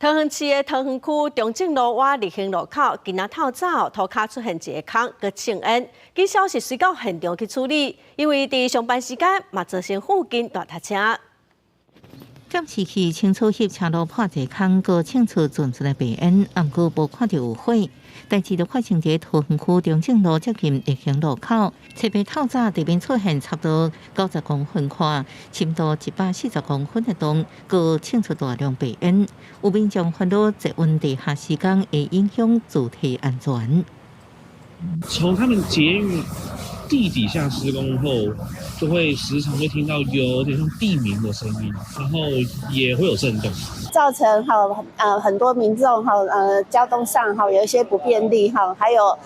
桃園市的桃園區中正路倚日興路口，今仔透早塗跤出現一个空，閣衝煙。警消是隨到現場去處理，因為佇上班時間嘛造成附近大塞車。監視器清楚翕車路破一个空，閣衝出陣陣的白煙，毋過無看著有火。代誌就發生佇桃園區中正路接近日興路口，冊八透早地面出現差不多90公分寬、深度140公分的洞，閣衝出大量白煙。有民眾煩惱捷運地下施工會影響主體安全。從他們捷運地底下施工後，就會時常會聽到有點像地鳴的聲音，然後也會有震動，造成哈很多民眾哈交通上哈有一些不便利哈，還有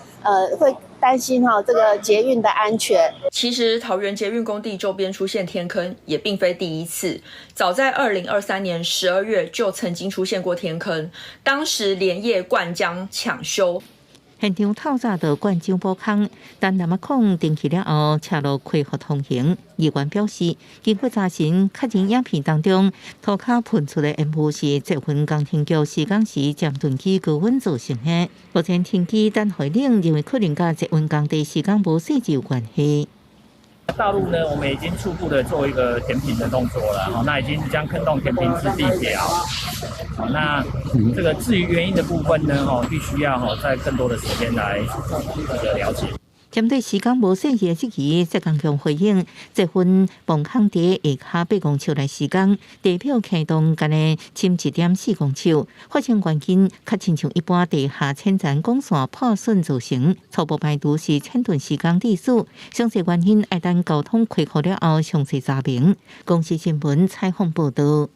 會擔心哈這個捷運的安全。其實桃園捷運工地周邊出現天坑也並非第一次，早在2023年12月就曾經出現過天坑，當時連夜灌漿搶修。現場透早就灌漿補空，但南仔孔重啟了後，車路恢復通行。議員表示，經過查詢確認影片當中，塗跤噴出的煙霧是捷運工程局施工時尖盾機高溫造成的。目前停機等回應，認為可能佮捷運工地施工無細緻有關係。道路呢，我們已經初步的做一個填平的動作了，那已經將坑洞填平至地表。好，那這個至於原因的部分呢，必須要再更多的時間來這個了解。針對施工無細緻的質疑，謝工局回應：捷運磅空佇下跤8公尺來施工，地表坑洞干焦深1.4公尺，發生原因較親像一般地下淺層管線破損造成，初步排除是淺盾施工致死，詳細原因愛等交通恢復了後詳細查明。公視新聞採訪報導。